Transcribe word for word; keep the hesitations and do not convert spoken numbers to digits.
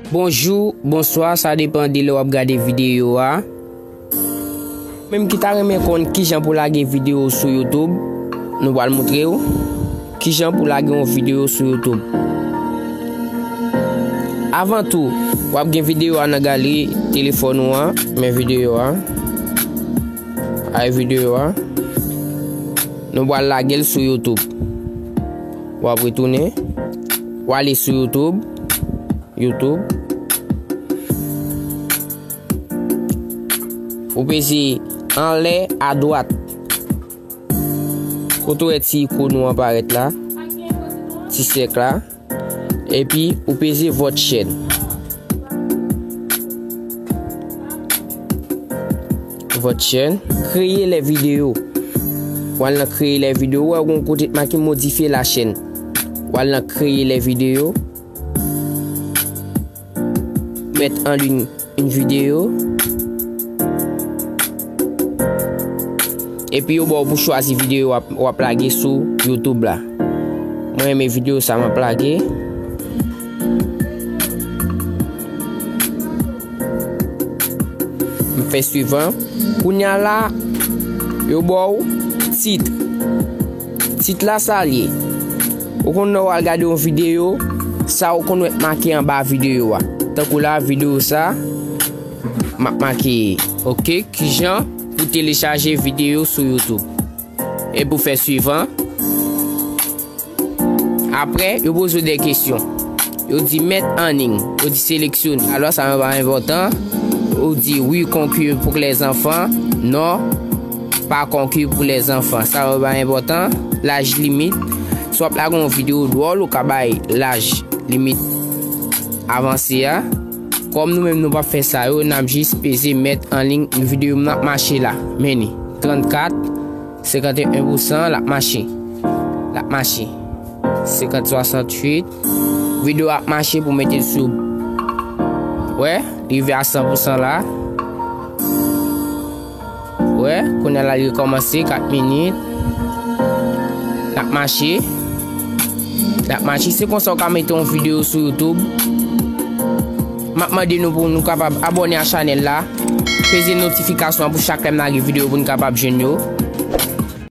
Bonjou, bonswa, sa depann de lè w ap gade videyo a. Menm ki ta renmen konn kijan pou lage videyo sou YouTube, nou pral montre w kijan pou lage yon videyo sou YouTube. Avan tou, w ap gen videyo a nan galeri telefòn ou an, men videyo a, ay videyo a, nou pral lage l sou YouTube. W ap retounen, w ale sou YouTube, YouTube. Ou peze anlè adwat. Kote w wè ti ikòn ou an parèt la, ti sèk la. Epi ou peze vòt chèn. Vòt chèn. Kreye lè videyo. W al nan kreye lè videyo. Ou wè yon kote t make modifye la chèn. W al nan kreye lè videyo. Mèt an liy yon videyo. Epi yo ba w pou chwazi videyo w ap, w ap lage sou YouTube la. Mwen renmen videyo sa m ap lage. M fè swivan. Kounye a la, yo ba w tit. Tit la sa l ye. Ou konn lè w al gade yon videyo, sa ou konn wè make anba videyo a. Tankou la, videyo sa, m ap make, oke, kijan pou telechaje videyo sou YouTube. Epi w fè swivan. Apre, yo poze w de kesyon. Yo di mèt an liy, yo di seleksyone. Alò, sa yo pa enpòtan. Ou di wi, concocté pour les enfants, non, pas concocté pour les enfants. Sa yo pa enpòtan. Laj limit. Si w ap lage yon videyo dwòl, ou ka bay laj limit avanse a. Kòm nou menm nou p ap fè sa yo, n ap jis peze mèt an liy, videyo m nan ap mache la. Men li, trannkat, senkanteyen pousan, l ap mache. L ap mache. Senkant, swasanntuit. Videyo ap mache pou mete l sou. Wè, rive a san pousan la. Wè, kounye a la li rekòmanse, kat minit. L ap mache. L ap mache. Se konsa w ka mete yon videyo sou YouTube. M ap mande nou pou nou kapab abòne a chanèl la. Peze notifikasyon an pou chak lè m lage videyo pou n kapab jwenn yo.